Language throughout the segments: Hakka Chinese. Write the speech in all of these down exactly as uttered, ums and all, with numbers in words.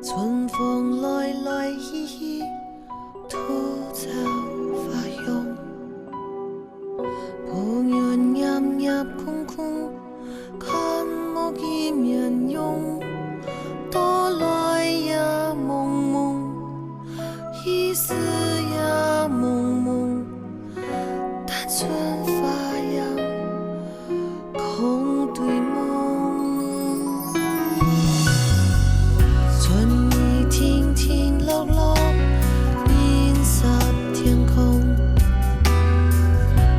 春風來來去去，吐草花香。 布園葉葉空空，看無幾面容。到來也濛濛，去時也濛濛，單純花樣，空對夢。春雨停停落落，映濕天空。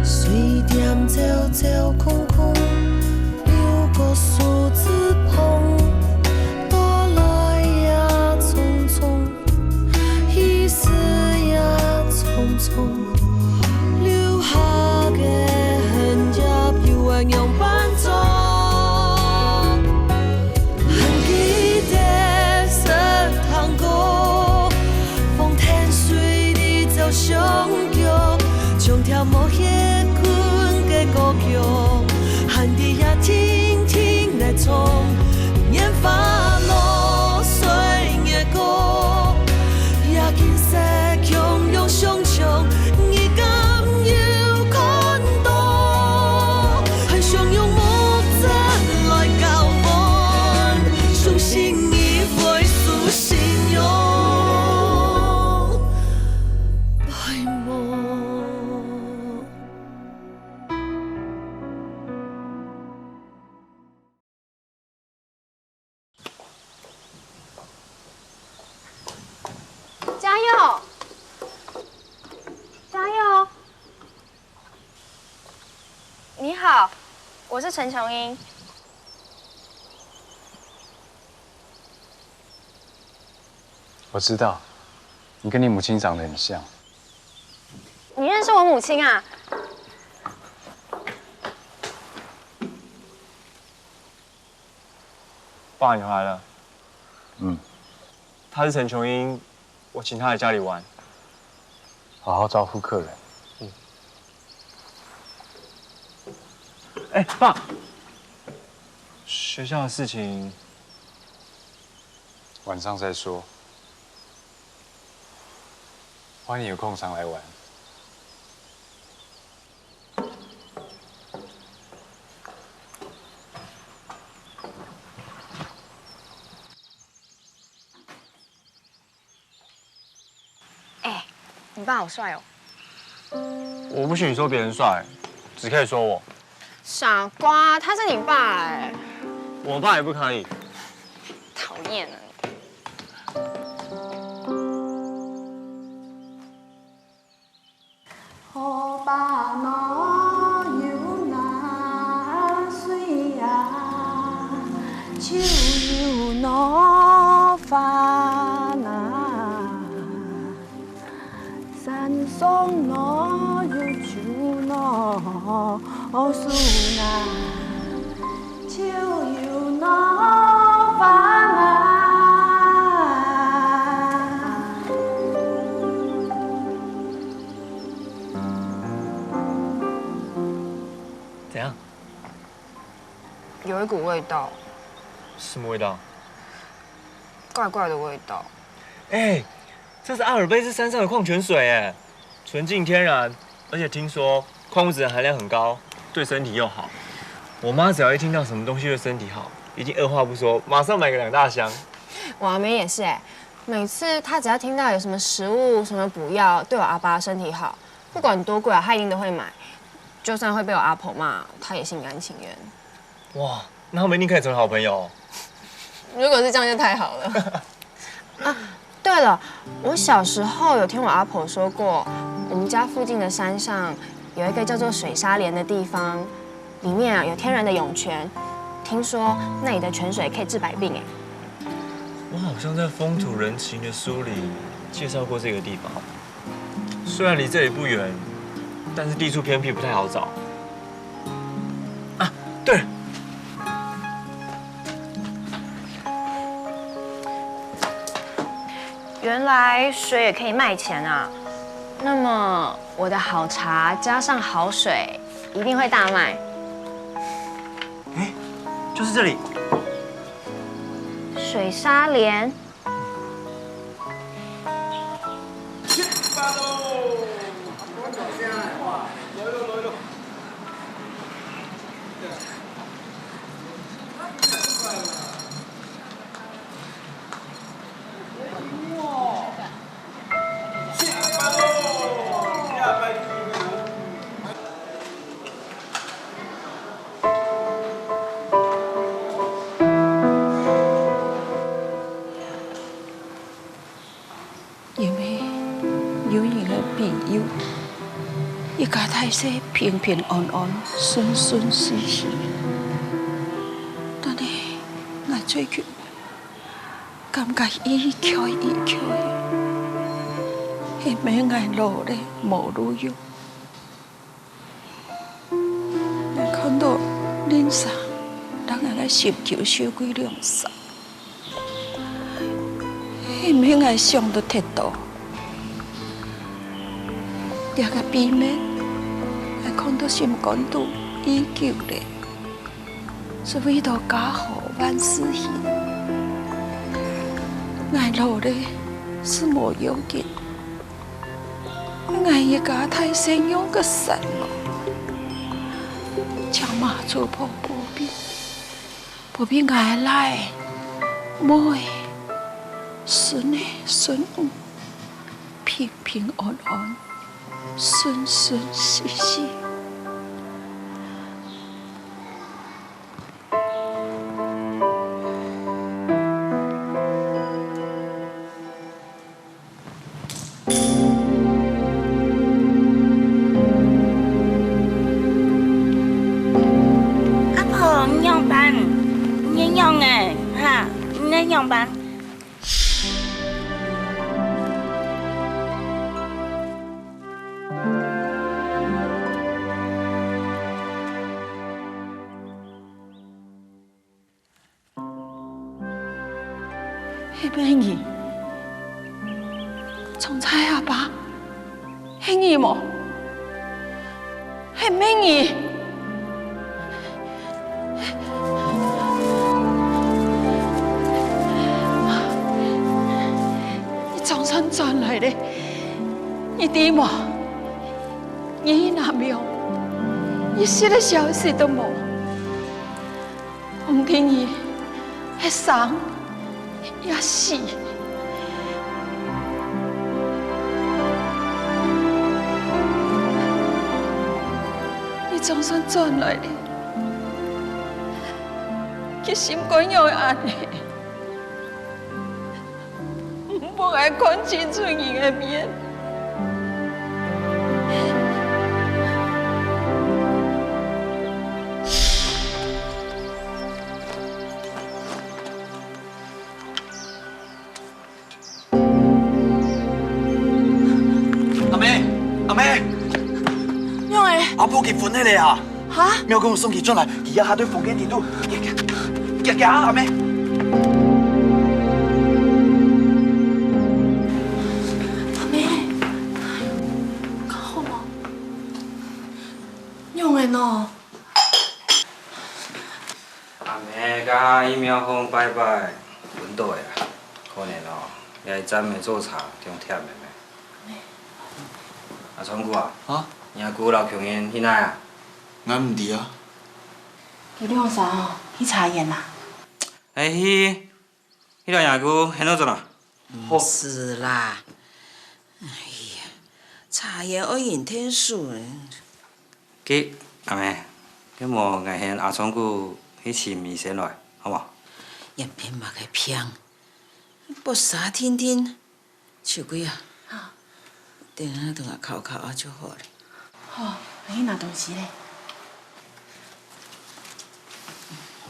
水店朝朝空空，流過樹枝旁。到來也匆匆，去時也匆匆，留下个痕跡又愛仰般做？ 還記得食糖果，風天水裡走相逐，像條無歇睏个孤鵁，還在這靜靜來唱，年華流水月光，也景色共樣相像，你敢有看到？ 還想用目汁來交換，相信你會是信仰。愛慕。 加油！加油！你好，我是陳琼英。我知道，你跟你母亲长得很像。你认识我母亲啊？ 爸，你回来了。嗯。她是陈琼英，我请她来家里玩。好好招呼客人。嗯。哎，爸，学校的事情晚上再说。欢迎有空常来玩。 哎，你爸好帅哦。我不许你说别人帅，只可以说我。傻瓜，他是你爸哎。我爸也不可以。讨厌啊你。河壩哪有那水啊，就有那花啊。 山上哪有酒哪树啊，就有那花啊。怎样？有一股味道。什么味道？怪怪的味道。哎，这是阿尔卑斯山上的矿泉水，哎，纯净天然，而且听说矿物质的含量很高，对身体又好。我妈只要一听到什么东西对身体好，一定二话不说，马上买个两大箱。我阿妹也是哎，每次她只要听到有什么食物、什么补药对我阿爸身体好，不管多贵啊，她一定都会买。就算会被我阿婆骂，她也心甘情愿。 哇，那他们一定可以成为好朋友哦。如果是这样就太好了。啊，对了，我小时候有听我阿婆说过，我们家附近的山上有一个叫做水沙连的地方，里面啊有天然的涌泉，听说那里的泉水可以治百病哎。我好像在《风土人情》的书里介绍过这个地方。 虽然离这里不远，但是地处偏僻，不太好找。啊，对了，原来水也可以卖钱啊！那么我的好茶加上好水，一定会大卖。哎，就是这里。水沙连，因為有你个庇佑，一家大細平平安安、順順遂遂。但係𠊎最近感覺一曲一曲，係毋係𠊎老了無路用？ 𠊎看到鄰舍摎𠊎个心臼手歸兩儕，係毋係𠊎想到忒多？這个秘密，𠊎囥到心肝肚已久了，係為著家和萬事興。𠊎老了，係無要緊。 𠊎一家大細仰結煞落，請媽祖婆保庇，保庇𠊎倈、妹、孫仔、孫女平平安安、順順遂遂。 阿婆，你仰般？你仰仔？哈，你仰般？ 係毋係你？昌財阿爸，係你無？係毋係你？你總算轉來了，你知無？你去南洋，一息仔消息都無。 毋知你係生也死。你總算轉來了，佢心肝仰仔恁呢？ 毋分𠊎看清楚你个面。阿姆，阿姆，仰仔？阿婆結婚了啊！ 哈？廟公送佢轉來，佢這下在房間裡肚。行，行，行，阿姆。阿姆，你好無？仰仔呢？阿姆，這下去廟方拜拜，昏倒了啊。可能哦，這站仔做茶，當忝个咩。阿昌牯啊，啊？你阿姑摎窮人去哪啊？ 𠊎毋知啊。佢兩儕哦，去茶園啊？哎，去，去摎若姑喊到轉啊？毋係啦，哎呀，茶園愛人𢯭手呢。該，阿姆，該無𠊎喊阿昌牯去尋醫生來，好無？這病麼个病，發燒定定， 秋桂啊，好。等下同𠊎烤烤啊就好了。好，𠊎去拿東西咧。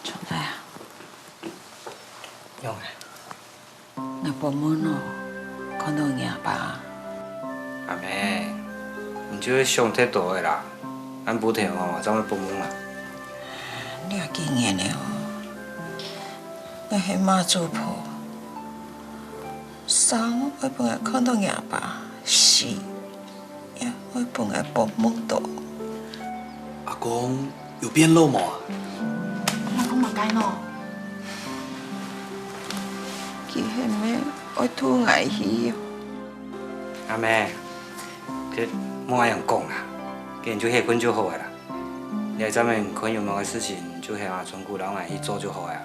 昌財啊。仰仔？𠊎發夢哦，看到若爸。阿姆，你就係想忒多了啦，恁無定哦，正會發夢啦。這幾年了哦，𠊎喊媽祖婆， 生會分𠊎看到若爸，死也會分𠊎發夢到。阿公有變老無啊？你講麼个呢？佢係毋係愛渡𠊎去哦？阿姆，這莫恁樣講啦，今就歇睏就好个啦。這站仔看有麼个事情，就喊阿春姑摎𠊎去做就好个啊。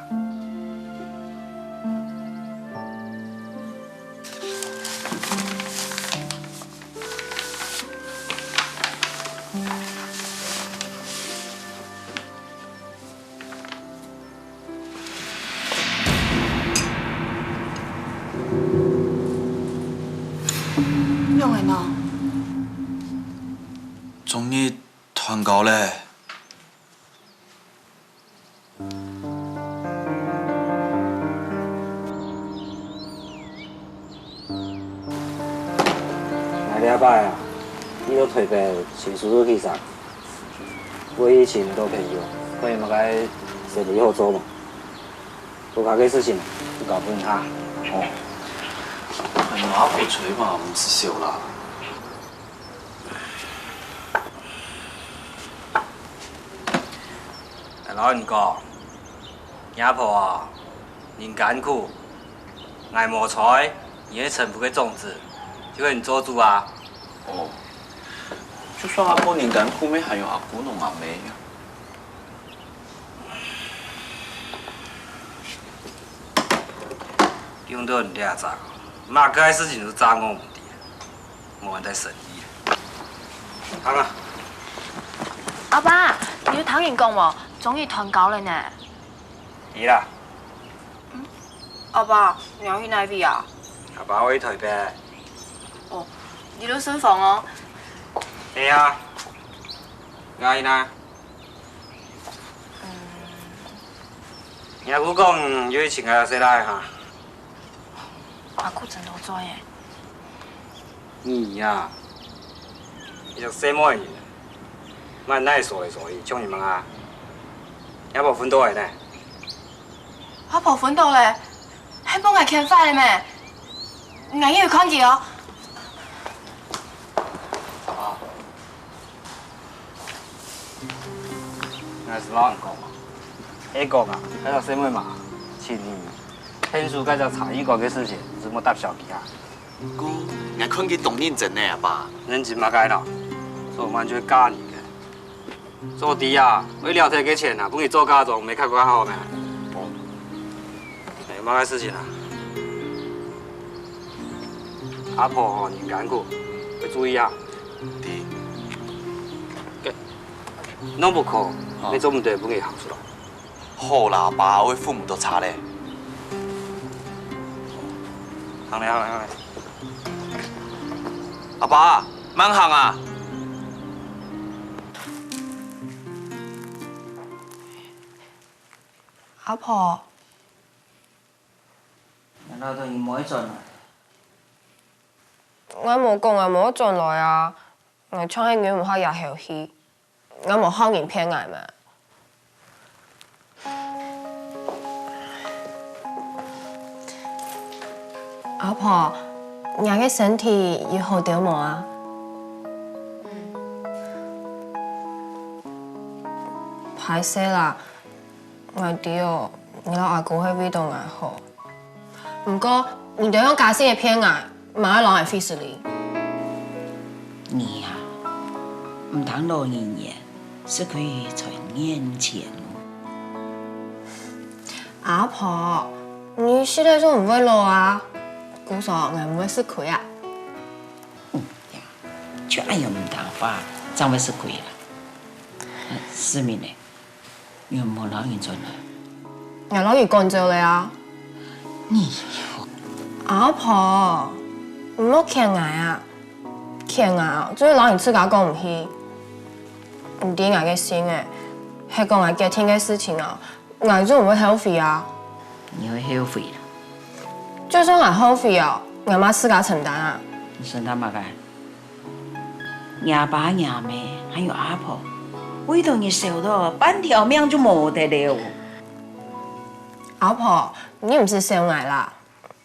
仰仔呢？終於斷交咧。 𠊎這擺啊，去到臺北尋叔叔去尞，為尋到朋友，看有麼个生理好做無？屋下个事情，交分你啊。哦，哎呀，阿婆催嘛，毋使愁啦。 摎你講，若婆啊，人艱苦，𠊎無在，你係陳府个長子，就係你做主啊。哦，就算阿婆人艱苦，乜還有阿姑摎阿姆呀。 用到你這隻，麼个事情都掌握毋定，無恁大生意。行啊！阿爸，你有聽人講無？終於斷交了呢。係啦。阿爸，你愛去哪位啊？阿爸愛去臺北。哦，你都順風哦。係啊，𠊎去哪？ 你阿姑講，有一尋个細賴哈。阿姑真多嘴耶。你呀，一隻細妹人，滿哪裡所以所以，像你們啊，阿婆昏倒了呢。阿婆昏倒了，還分𠊎牽壞了咩？𠊎也有看佢哦。 𠊎係摎你講啊，係講啊，該隻細妹嘛，盡你，聽說該隻茶藝館个事情，你莫搭小佢啊。毋過，𠊎看佢當認真呢，阿爸。認真麼个啦？做滿就嫁你个。做得啊，為了這个錢啊，分你做嫁妝，無較過好咩？哦。哎，麼个事情啊？ 阿婆吼，人艱苦，愛注意啊。知。該，弄毋好，哦。你做毋得分佢行出來。好啦，阿爸，𠊎扶毋著車咧。行咧，行咧，行咧。阿爸，慢行啊！阿婆。 難道你毋會轉來？𠊎無講𠊎無愛轉來啊！𠊎像係忍毋核這口氣，𠊎無好人騙𠊎嘛。阿婆，若个身體有好兜無啊？歹勢啦， 𠊎知哦，你摎阿姑係為著𠊎好。毋過，你兜用假性个騙𠊎，嘛愛摎𠊎費時哩。你啊，毋通老人言，食虧在眼前哦。阿婆，你食了就毋會老啊，故所𠊎毋會食虧啊。嗯呀，就恁樣毋聽話，正會食虧啦。嗯，思明呢？ 你有無摎人轉來？𠊎摎佢趕走了啊。你又……阿婆，你莫譴𠊎啊！譴𠊎啊，就係摎你自家過毋去。你知𠊎个心欸，係講𠊎決定个事情啊，𠊎就毋會後悔啊。你會後悔啦？就算𠊎後悔哦，𠊎嘛自家承擔啊。你承擔麼个？ 若爸若姆還有阿婆，為著你愁到半條命就無忒了。阿婆，你毋使愁𠊎啦，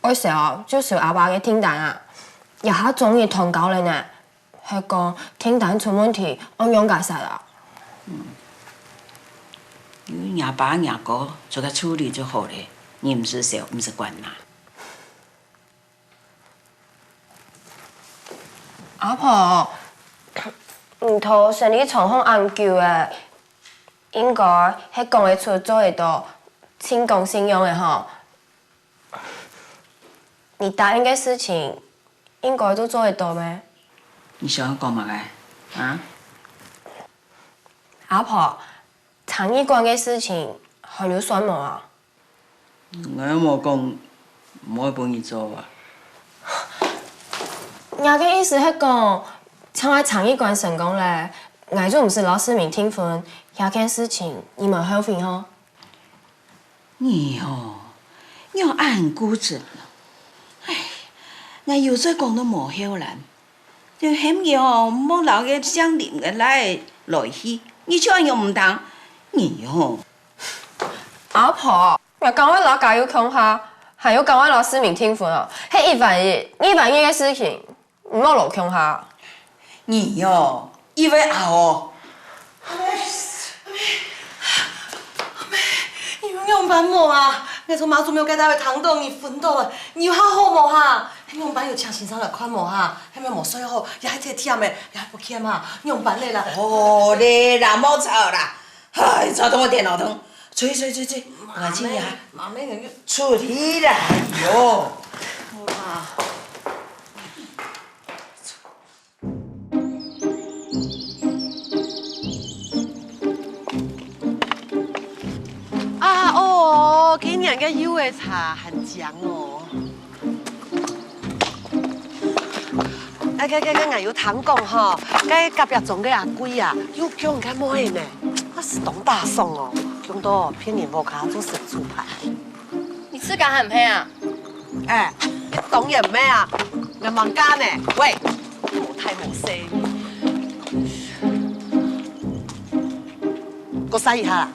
愛愁就愁阿爸个訂單啊，這下終於斷交了呢，係講訂單出問題愛仰結煞啊？有若爸若哥出來處理就好了，你毋使愁，毋使管啦。 阿婆，你在生理狀況恁久了，應該係講得出、做得到，盡講信用个吼。你答應个事情，應該都做得到咩？你想要講麼个？啊？阿婆， 殯儀館个事情還有算無啊？𠊎又無講毋會分你做啊。若个意思係講，像愛殯儀館成功咧，𠊎就毋使摎思明訂婚，這件事情你無後悔吼？你哦，你又恁固執呢。唉，𠊎有嘴講都無後欄。 就喊佢哦，莫摎該姓林个倈仔來去，你就恁樣毋聽，你哦。阿婆，你講愛摎家佑共下，還有講愛摎思明訂婚哦，係一萬一、二萬一个事情，毋好摎共下。你哦，以為啊哦， 阿姆，阿姆，阿姆，你有仰般無啊？𠊎從媽祖廟該搭位聽到你昏倒了，你有較好無哈？仰般有請先生來看無哈？係毋係無睡好，也係忒悿了，也係不健哈？仰般咧啦？好咧啦，莫吵啦！唉，吵到𠊎頭腦痛。出去，出去，出去，出去！𠊎請你啊！阿姆，阿姆，你出去啦！哎喲！好啦。 啊哦，今年个柚仔茶還靚哦！哎，該該該，𠊎有聽講吼，該隔壁莊个阿貴啊，又降該妹呢，啊，係當打爽哦，降到變人屋下做神主牌。 你自家還毋係啊？哎，當然毋係啊，𠊎吂嫁呢。喂，無大無細。過曬一下啦。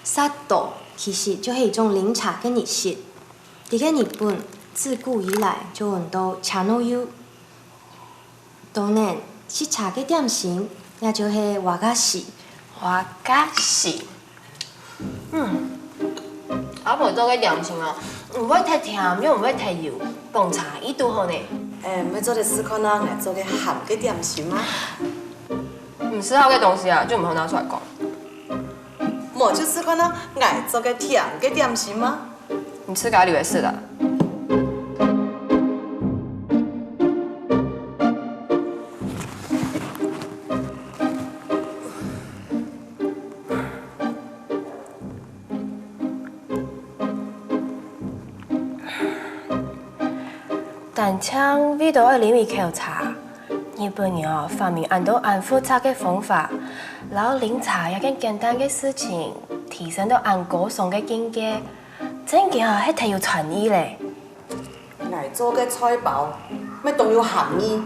Sato其實就係一種啉茶个儀式。在該日本，自古以來就安到茶の湯。當然，食茶个點心，也就係和菓子。和菓子。嗯，阿婆做个點心哦，毋會忒甜，又毋會忒油，放茶已堵好呢。哎，毋會做得試看啊，𠊎做个鹹个點心啊。毋識好个東西啊，就毋好拿出來講。 無就試看啊，𠊎做个甜个點心啊。你自家留來食啊。 單淨為著愛啉一口茶，日本人哦發明恁多恁複雜个方法，摎啉茶這件簡單个事情提升到恁高尚个境界，真經啊係忒有創意咧。𠊎做个菜包，乜當有含義。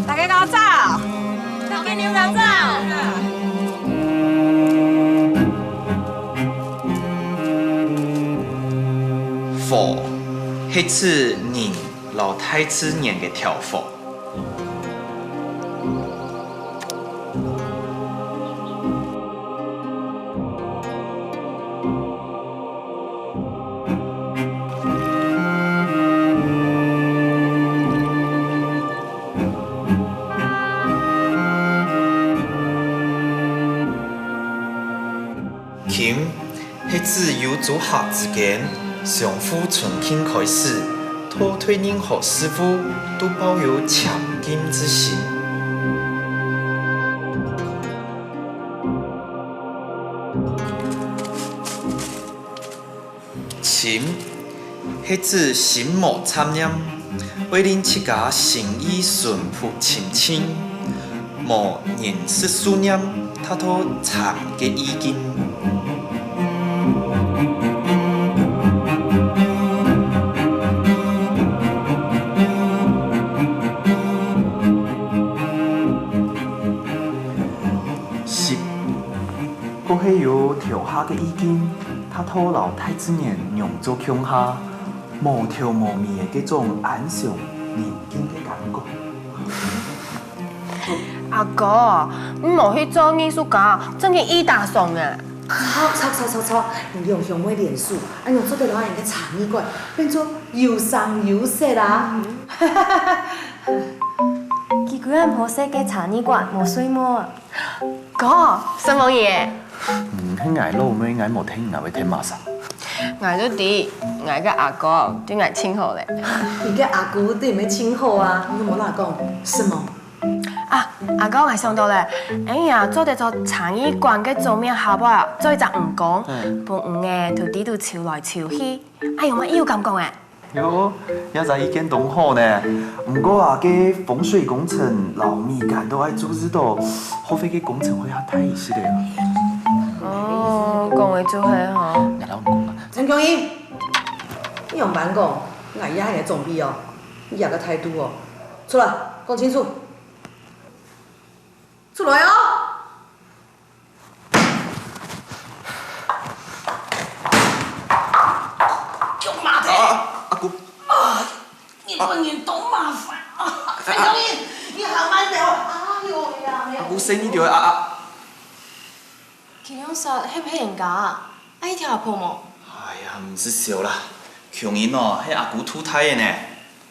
大家𠢕早！大家𠢕早！和，係指人摎大自然个調和。 琴，係指由租客之間相互尊敬開始，到對任何事物都抱有親近之心。 親，係指心無雜念，會令自家心意淳樸清淨，無人事數念，達到親个意境。係有頭下个意境，達到摎大自然融做共下，無頭無尾个該種安詳、寧靜个感覺。阿哥，你莫去做藝術家，正經一打爽啊！吵吵吵吵吵！你兩兄妹聯手，恁樣做得摎𠊎个茶藝館變做有聲有色啊！佢歸暗婆設个茶藝館無睡目啊！ 哥，承蒙你。嗯，係𠊎老妹，𠊎無聽，𠊎會聽麼儕？𠊎都知，𠊎个阿哥對𠊎盡好咧。你个阿哥對你乜盡好啊？你都無摎講，承蒙？啊，阿哥，𠊎想到咧，哎呀，做得做茶藝館个桌面下背啊，做一隻魚公，嗯。分魚仔在裡肚泅來泅去，哎喲媽，有感覺哎！ 喲，這隻意見當好呢。毋過啊，該風水工程摎美感都愛注意到，後背个工程會較大一息仔。哦，講个就係吼。𠊎摎你講啊。陳強英，你仰般講，𠊎也係你个長輩哦，你這个態度哦，出來，講清楚。出來哦！ 叫媽的！啊，阿姑。啊，你分人當麻煩啊！陳強英，你行慢點啊！哎喲呀，阿姑，細義點啊！啊，佢兩儕係毋係冤家啊？愛一條阿婆無？哎呀，毋使愁啦，強英哦，係阿姑渡大个呢。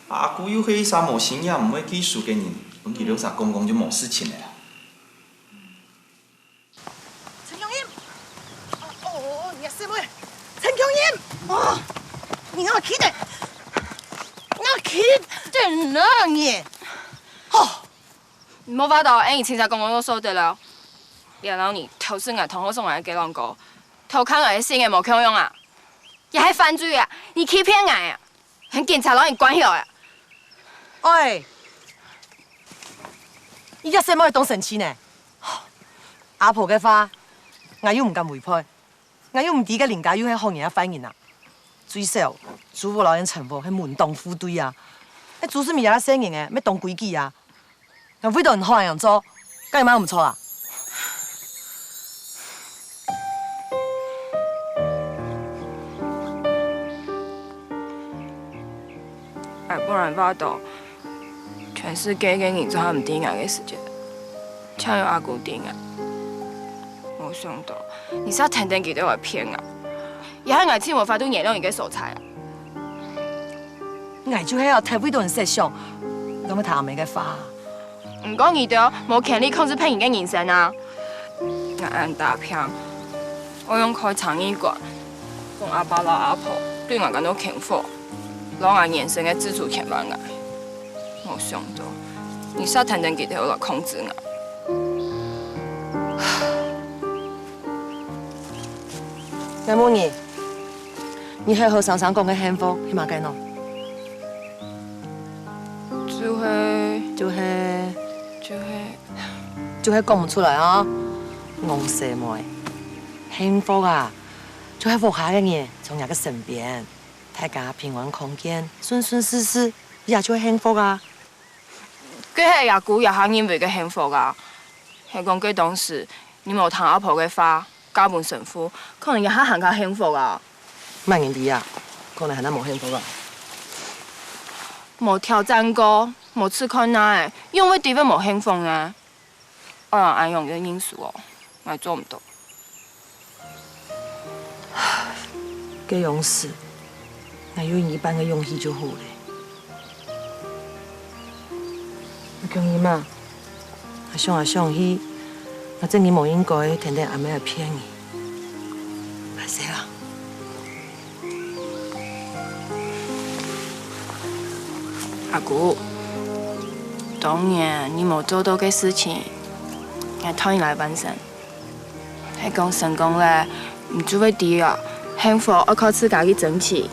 阿姑又係一儕無心眼、毋會記仇个人，分佢兩儕講講就無事情了啦。 陳強英！哦，你个細妹！陳強英！哦，你哪企得，哪企得呢你？哦，你無法度，恁樣親切講講就收得了。別人你偷食𠊎同學送𠊎个雞卵糕，偷看𠊎个信也無共樣啊！也係犯罪啊！你欺騙𠊎啊！ 喊警察摎你關起來啊！喂，你這細妹當生趣呢！阿婆个話，𠊎又毋敢違背，𠊎又毋知該鄰家又係好人抑壞人啊！最少，租屋摎𠊎生活係門當戶對啊！該朱世民這細人仔，乜當規矩啊！ 𠊎為著你好恁樣做，該有麼个毋著啊？𠊎本來話著，全世界个人做下毋知𠊎个時節，淨有阿姑知𠊎。無想著，你煞跈等佢兜來騙𠊎，也係𠊎盡無法度原諒你个所在啊！ 𠊎就係愛特為著你設想，摎你聽阿姆个話。毋過你兜無權利控制別人个人生啊！𠊎恁打拚，愛用開茶藝館，分阿爸摎阿婆對𠊎感到幸福，摎𠊎人生个自主權還𠊎。無想著，你煞跈等佢兜來控制𠊎。 𠊎問你，你係好生生講个幸福係麼个呢？就係，就係，就係，就係講毋出來啊！戇細妹，幸福啊，就係屋下个人在若个身邊，大家平安康健，順順遂遂，這就係幸福啊！ 該係阿姑這下認為个幸福啊！係講該當時你無聽阿婆个話，嫁分神父，可能這下還較幸福啊！麼人知啊？可能還較無幸福啊！無挑戰過，無試看哪仔，仰會知會無幸福呢？愛用恁樣个認輸哦，𠊎做毋到。 該樣時，𠊎有你一半个勇氣就好了。強英啊，𠊎想來想去，𠊎正經無應該跈等阿姆來騙你。歹勢啊！ 阿姑，當年你無做到个事情，𠊎代你來完成。係講成功了，你就會知啊，幸福愛靠自家去爭取；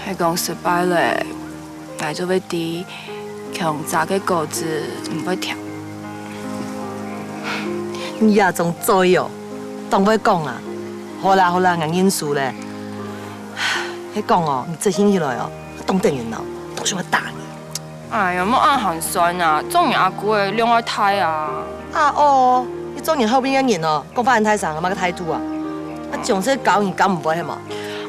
係講失敗了，𠊎就會知，強摘个果子毋會甜。你這種嘴哦，當會講啊！好啦好啦，𠊎認輸了。 係講哦，你執興起來哦，當得人惱，當想愛打你。哎呀，莫恁寒酸啊！做人阿姑个量愛大啊！啊哦，你做人後面个人哦，講話恁大聲，麼个態度啊？啊，總係教你教毋會係無？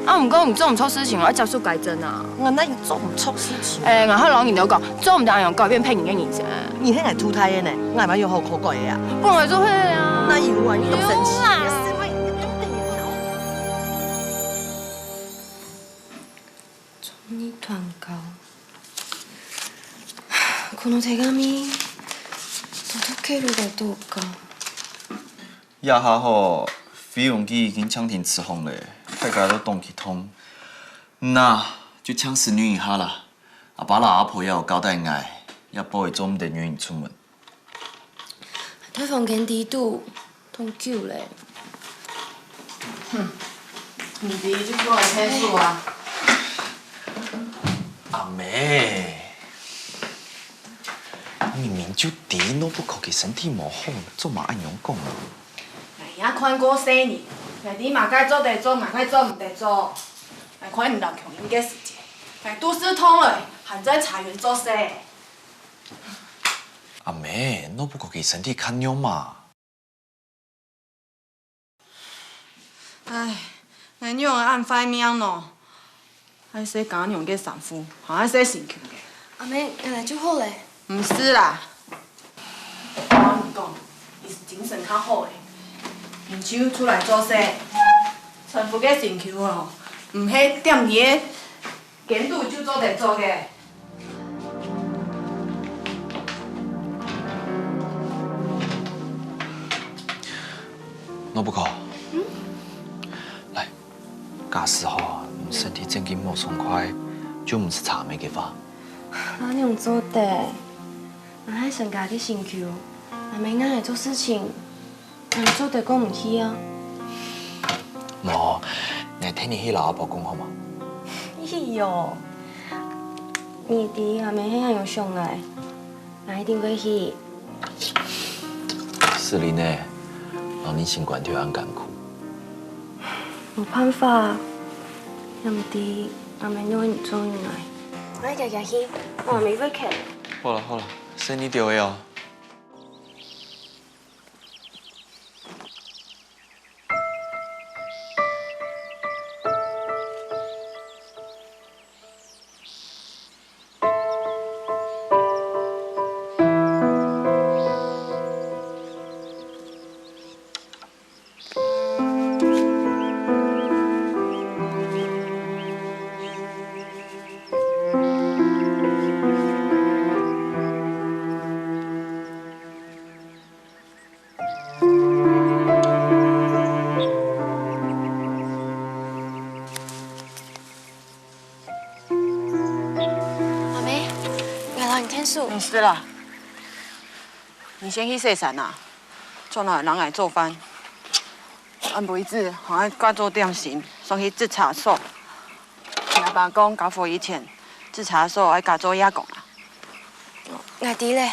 啊，毋過你做毋著事情，愛接受改正啊。𠊎哪有做毋著事情？哎，𠊎好摎你兜講，做毋得恁樣改變別人个人生。你係𠊎渡大个呢，𠊎嘛有好好改个啊。本來就係啊。哪有啊？你都生氣，有啊。你生氣，你都等於中日斷交。この手紙、届けるかどうか。這下吼，飛行機已經正停直航咧，大家都當激動。那就正承認一下啦，阿爸摎阿婆也有交代𠊎，這擺做毋得約人出門。 在房間裡肚當久咧。哼，毋知就過來𢯭手啊。阿妹，明明就知Nobuko佢身體無好，做麼恁樣講啊？𠊎也看過世人，𠊎知麼个做得做，麼个做毋得做。𠊎看你兜共樣个時節，𠊎肚屎痛咧，還在茶園做事。 阿妹，Nobuko佢身體較弱嘛。唉，𠊎仰會恁壞命呢？愛洗家娘个衫褲，還愛洗身軀个。阿妹，𠊎來就好咧。毋使啦。𠊎摎你講，你精神較好咧，你就出來做事。丈夫个身軀哦，毋係踮你个間肚就做得做个。 Nobuko，來，假使吼，你身體正經無爽快，就毋使吵阿姆个話。仰般做得？𠊎係全家个身軀，阿姆愛𠊎做事情， 你做得講毋去啊？無，𠊎替你去摎阿婆講好無？去喲！你知阿姆係恁樣想𠊎，𠊎一定會去。Selina，老人心肝頭恁艱苦。無辦法，也毋知阿姆仰會恁中意𠊎。𠊎遽遽去，𠊎阿姆會譴。好啦好啦，細義兜仔哦。 阿姆，𠊎摎你𢯭手。毋使啦，你先去洗衫啊，轉來摎𠊎做飯。暗晡一直還愛掛做點心，送去製茶所。聽阿爸講，解封以前，製茶所愛加做夜工啊。 𠊎知咧。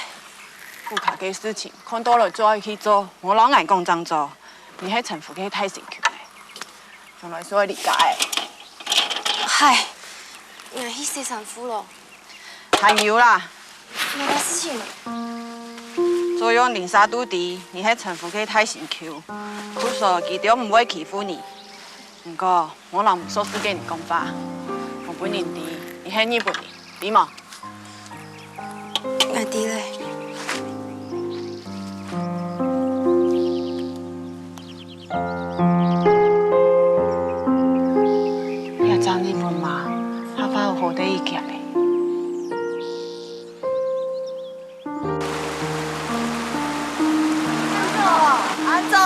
屋下个事情，看到了就愛去做，莫摎𠊎講正做。你係丈夫个大身軀呢，從來就愛離家个。嗨，𠊎去洗衫褲咯。還有啦，麼个事情啊？做樣鄰舍都知，你係丈夫个大身軀，故所佢兜毋會欺負你。毋過，莫摎毋熟事个人講話，莫分人知，你係日本人。 知無？𠊎知咧。這隻日本嫲，客話有好得一級咧。阿祖，阿祖。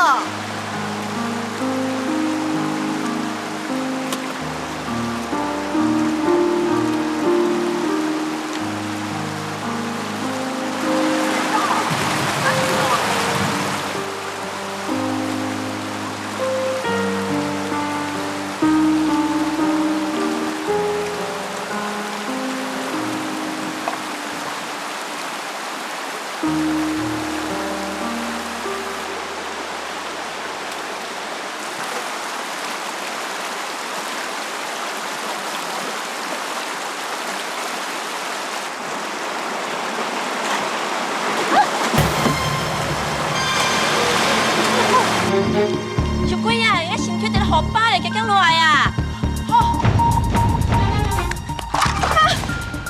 小鬼啊，𠊎心臼得好巴咧，遽遽落來啊！吼！啊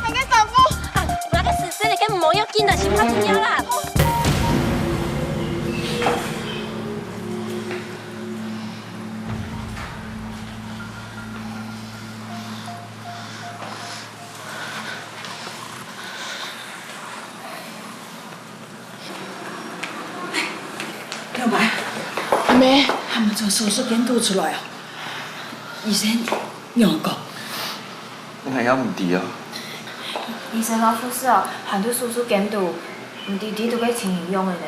，𠊎个衫褲！啊，𠊎个時間咧，該無要緊啦，先拍緊要啦！吼！ 老妹，阿姆，還無從手術間肚出來哦。醫生仰講？𠊎也毋知啊。醫生摎護士哦，還在手術間肚，毋知裡肚个情形仰仔呢。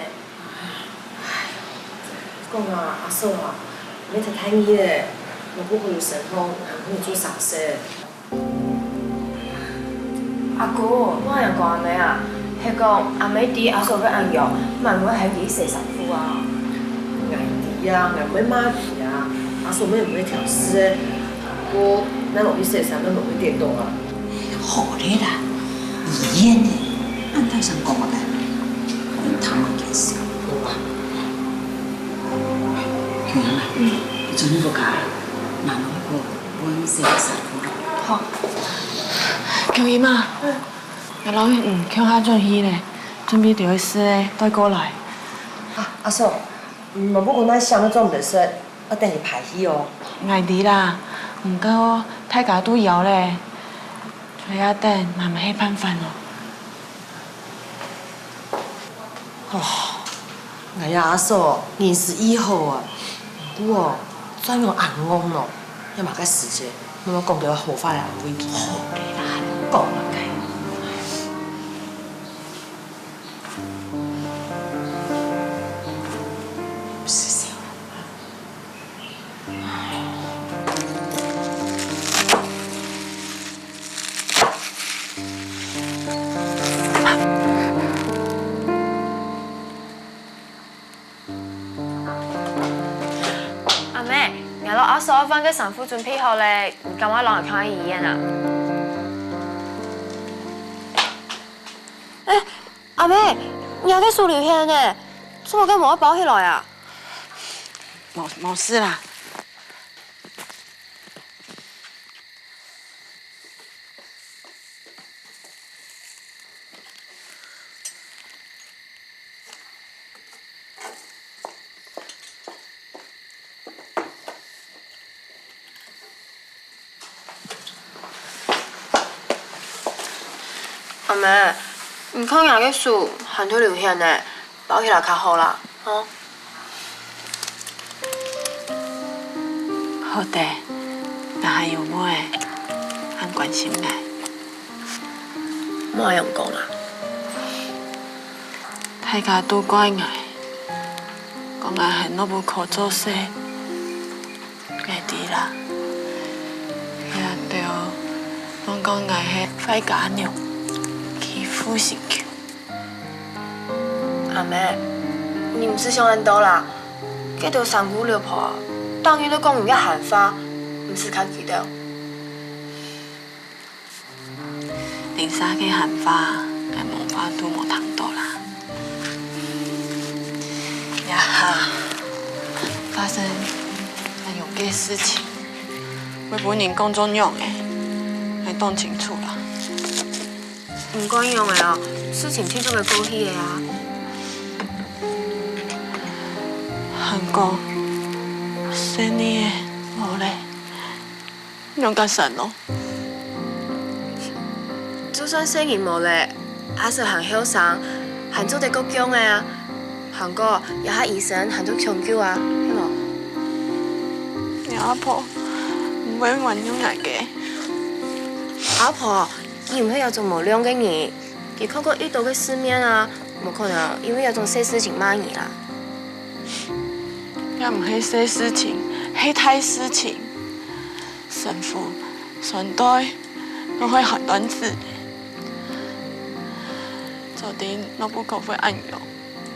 講啊，阿嫂啊，你太大意咧，若不過有身痛，還可以做手術。 阿姑，莫恁樣講阿姆啊，係講阿姆知阿嫂會恁樣，滿會喊佢洗衫褲啊。𠊎知啊，𠊎毋會罵佢啊，阿嫂乜毋會挑事个。毋過，𠊎落去洗衫，乜毋會跌倒啊。好咧啦，醫院呢，恁大聲講个，你聽毋見事。好啊。秋英啊，嗯。你昨日不該，拿那個 分洗衫褲。好。秋英啊，𠊎摎你共下轉去咧，準備兜个事仔帶過來。啊，阿嫂，嗯，無不過𠊎想个做毋得食，愛等佢排戲哦。𠊎知啦，毋過大家都枵咧，在這等嘛毋係辦法咯。 哦，𠊎這阿嫂人是異好啊，毋過哦，做仰恁戇咯，也麼个時節，慢慢講兜好話來安慰佢。好咧啦，講啊。阿姆，𠊎摎阿嫂換个衫褲準備好咧，你趕緊摎𠊎共下去醫院啊！哎，阿姆，你个手流血呢，做麼个無愛包起來啊？無，無事啦。 阿姆，你看𠊎个手還在流血呢，包起來較好啦，吼。 好得，𠊎還有妹仔，恁關心𠊎。莫恁樣講啊！大家都怪𠊎，講𠊎喊老母去做事。𠊎知啦，這兜攏講𠊎係壞家娘，欺負心臼。 阿姆，你毋使想恁多啦。該兜三姑六婆啊，逐日都講你个閒話，毋使看佢兜。鄰舍个閒話，𠊎無法度無聽到啦。這下發生恁樣个事情，會分人講做仰仔，𠊎當清楚啦。 毋管仰仔哦，事情定著會過去个啊。還講，細人仔無咧，仰結煞咯？就算細人無咧，阿叔還後生，還做得過降个啊。還過，這下醫生還做搶救啊，係無？你阿婆毋會原諒𠊎个。阿婆， 佢毋係這種無良个人，佢看過已多个世面啊，無可能因為這種細事情罵你啦。這毋係細事情，係大事情。身份、身代，都會喊斷子。早知若不過會恁樣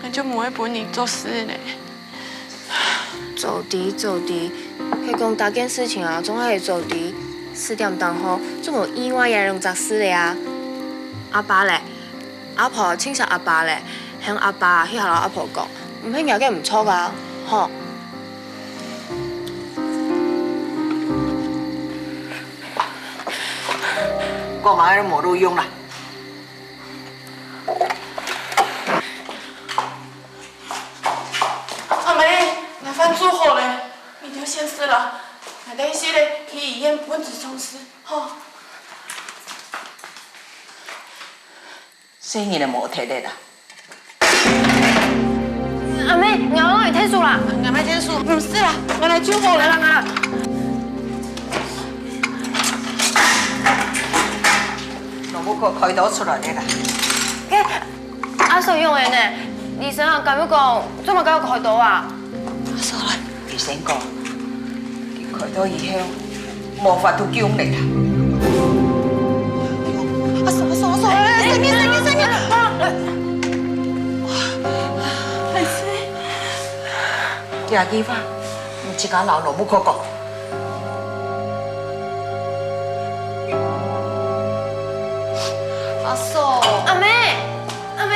，𠊎就毋會分你做事咧。 早知，早知，係講逐件事情啊，總係早知，時點當好，做無意外這兩隻事咧啊。阿爸咧，阿婆盡惜阿爸咧，喊阿爸去摎阿婆講，毋係若个毋著啊，吼。講麼个都無路用啦。阿姆，𠊎飯煮好了，你兜先食啦，𠊎等一息仔去醫院分子中心，吼。細人仔無忒熱啦。 阿姆，𠊎愛摎你𢯭手啦。𠊎莫𢯭手，毋使啦，𠊎來就好了。𠊎來，𠊎來。老母婆開刀出來了啦。欸，阿嫂仰仔呢？醫生啊，敢有講做麼个愛開刀啊？阿嫂來。醫生講，佢開刀以後， 無法度救你啦。阿嫂，阿嫂，阿嫂，哎，細義，細義，細義！這句話，你自家摎老母婆講。阿嫂。阿姆，阿姆。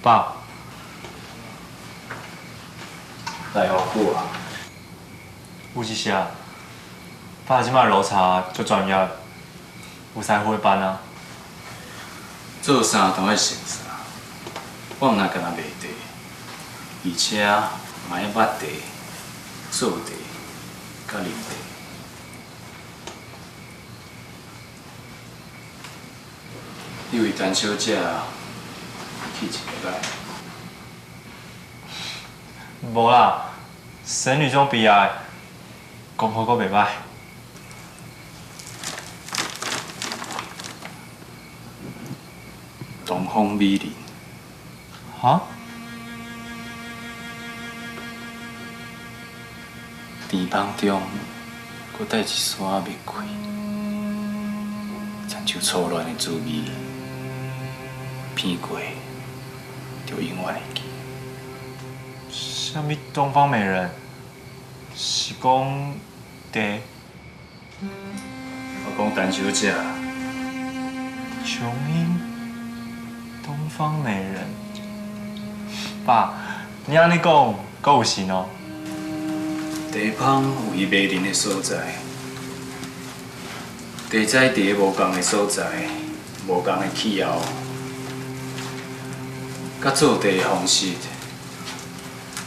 爸，來學久啊？有一息啊，爸這擺落差足專業，有師傅个伴啊。做啥都愛先生，我毋但干焦賣茶，而且嘛愛抹茶、做茶、佮啉茶。 你為陳小姐去一禮拜？無啦，仙女總比愛講好閣袂歹。東方美人。 哈？甜芳中，閣帶一絲仔玫瑰，親像初戀个滋味，鼻過就永遠會記。啥物東方美人？是講茶？ 我講陳小姐。瓊英，東方美人。爸，你恁呢講，閣有神哦？茶芳有伊迷人个所在，茶栽佇無仝个所在，無仝个氣候，佮做茶个方式，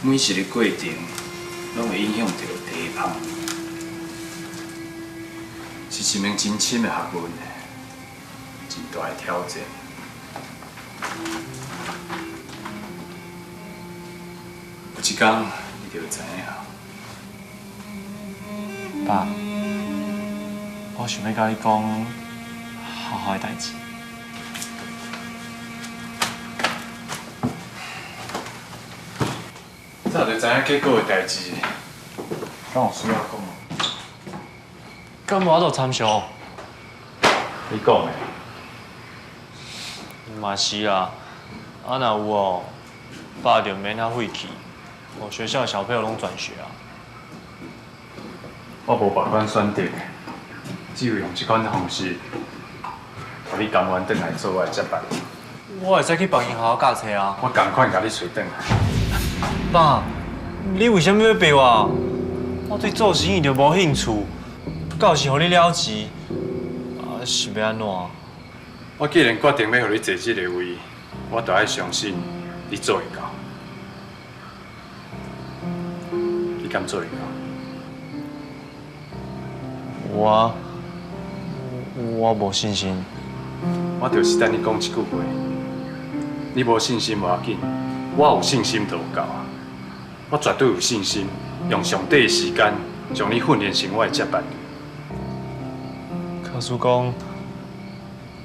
每一个過程，攏會影響著茶芳，是一門真深的學問，真大的挑戰。有一工，你就會知影。 爸，我想欲佮你講學校个代誌。早就知影結果个代誌，敢有需要講嗎？敢無法度參詳？你講的。嘛是啊，啊若有哦，爸就免遐費氣，予學校小朋友攏轉學啊。 我無別款選擇，只有用這款方式，予你甘願轉來做我的接班人。我會使去別間學校教冊啊。我同款共你揣轉來。爸，你為啥物欲逼我？我對做生意就無興趣，教是予你了錢，啊，是欲按怎？我既然決定欲予你坐這个位，我就愛相信你做會到。 你敢做會到？我，我無信心。我就是等你講一句話，你無信心無要緊，我有信心就有夠啊！我絕對有信心，用上短的時間，將你訓練成我的接班人。假使講，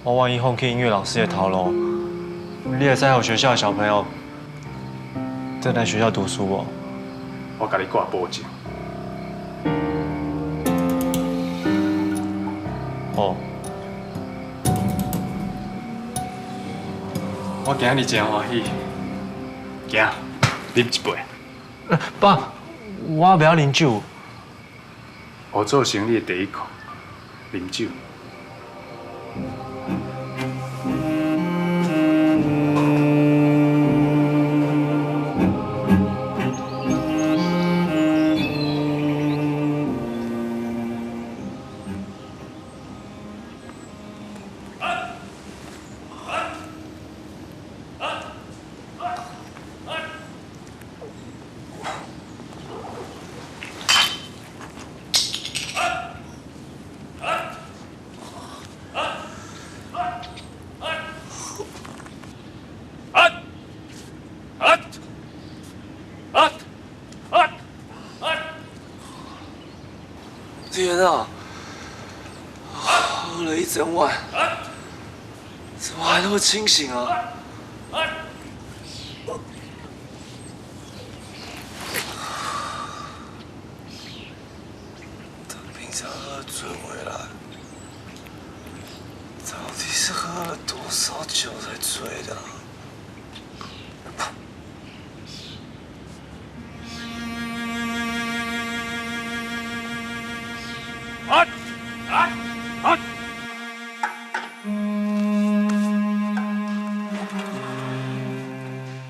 我願意放棄音樂老師的頭路，你會使予學校的小朋友轉來學校讀書無？我共你掛保證。哦，我今日真歡喜，行，啉一杯。呃，爸，我袂曉啉酒。學做生理的第一課，啉酒。 天啊，喝了一整晚，怎么还那么清醒啊？他平常喝醉回来，到底是喝了多少酒才醉的啊？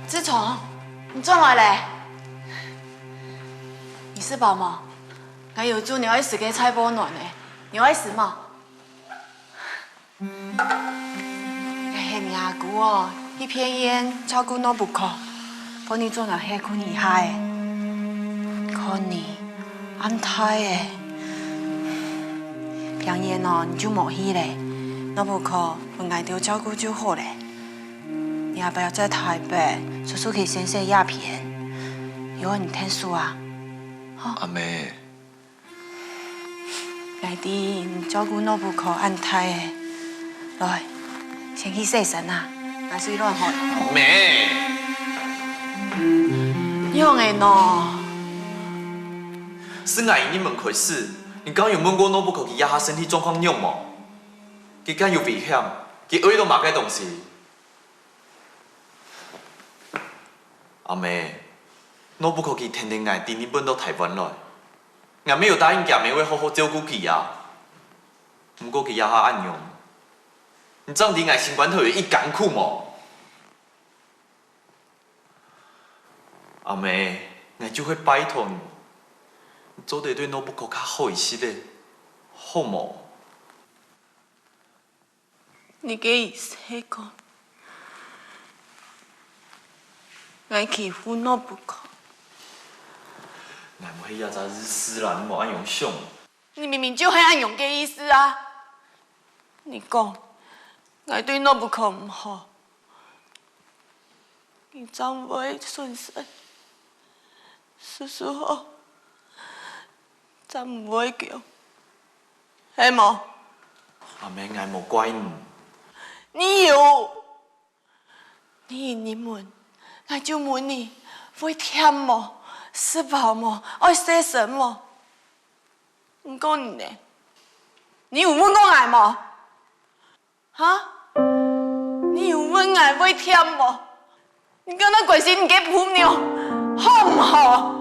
志聰，你轉來咧？你食飽無？𠊎有煮你愛食个菜脯卵呢，你愛食無？ 𠊎喊你阿姑哦，去病院照顧諾布科，分你轉來歇睏一下仔。看你恁大仔，病院哦，你就莫去咧，諾布科分𠊎兜照顧就好咧。你阿爸在台北，叔叔去先生這片，有你𢯭手啊。好。阿姆， 𠊎知你照顧諾布科恁大仔，來，先去洗身啊，拿水來喝。姆！仰仔呢？自𠊎入門開始，你敢有問過諾布科佢這下身體狀況仰無？佢敢有危險？佢愛著麼个東西？阿姆，諾布科佢跈等𠊎對日本到台灣來。 𠊎乜有答應厥姆會好好照顧佢啊。毋過佢這下恁樣，你正知𠊎心肝頭有幾艱苦無？阿姆，𠊎就係拜託你，你做得對諾布科較好一息仔，好無？ 你个意思係講，𠊎欺負諾布科？𠊎毋係這隻意思啦，你莫恁樣想。你明明就係恁樣个意思啊！你講，𠊎對諾布科毋好，你正會順承，叔叔好，正毋會噭，係無？阿姆，𠊎無怪你。你有！你一入門，𠊎就問你，會悿無？食飽無？愛洗身無？毋過你呢？你有問過𠊎無？ 哈？你有問𠊎會悿無？你敢會關心你个餔娘，好毋好？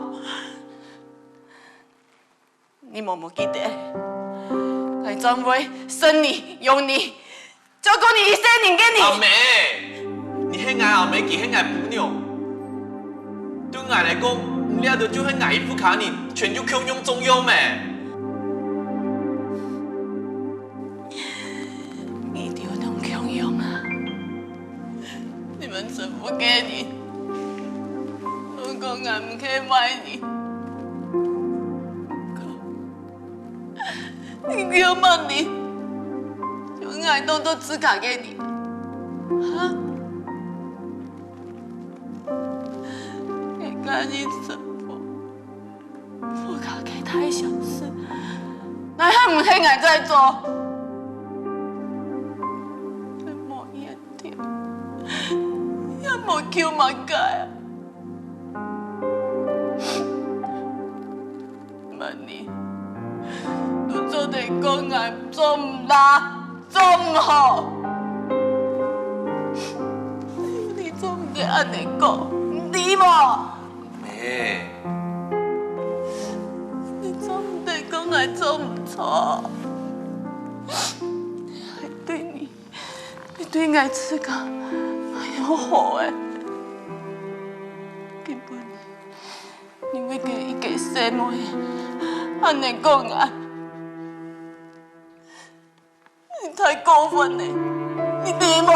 你莫無記得，𠊎正會生你、養你、照顧你一世人个人。阿姆，你係𠊎阿姆，佢係𠊎餔娘。對𠊎來講，你這兜就係𠊎一屋下人，全就共樣重要咩？ 你兜攏共樣啊！你兜全部个人，攏講𠊎毋係壞人。你叫麼人，將𠊎當做自家个人，哈？𠊎佮你生活， 屋下个大小事，哪還毋係𠊎在做？無一點，也無求麼个啊！麼人，都做得講𠊎做毋罅，做毋好。你做毋得恁呢講，你知無？妹，你做毋得講𠊎做毋著。𠊎對你，比對𠊎自家還要好欸。今晡日，你為該一個細妹，恁呢講𠊎。 你太過分了，你知無？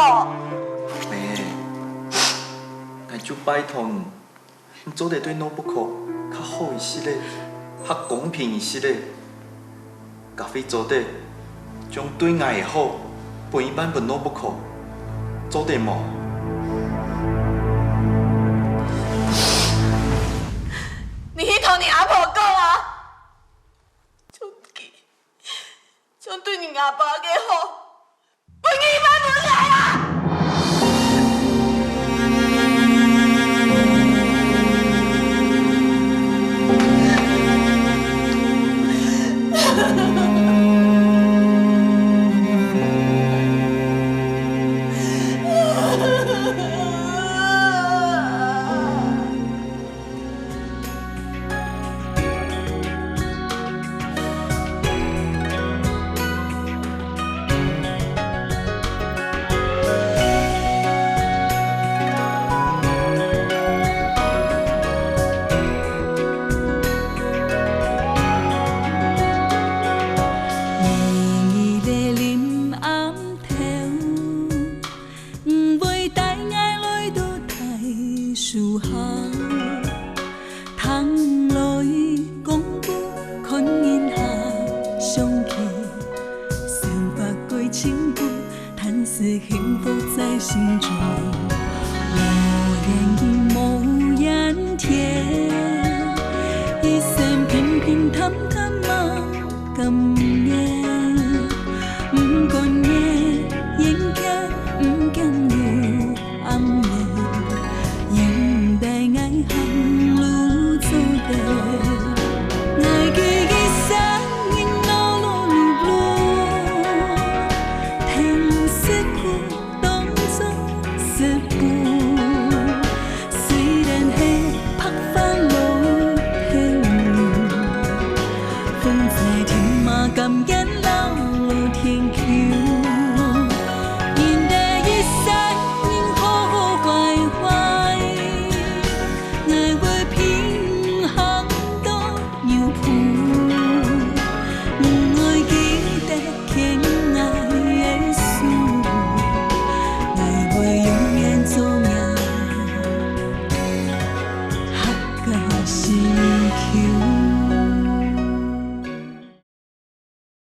妹，𠊎就拜託你，你做得對諾布可較好一息仔，較公平一息仔。假使做得，將對𠊎个好分一半分諾布可，做得無？你去同你阿婆講啊！ 將佢，將對你阿爸个好，分一半分𠊎啊！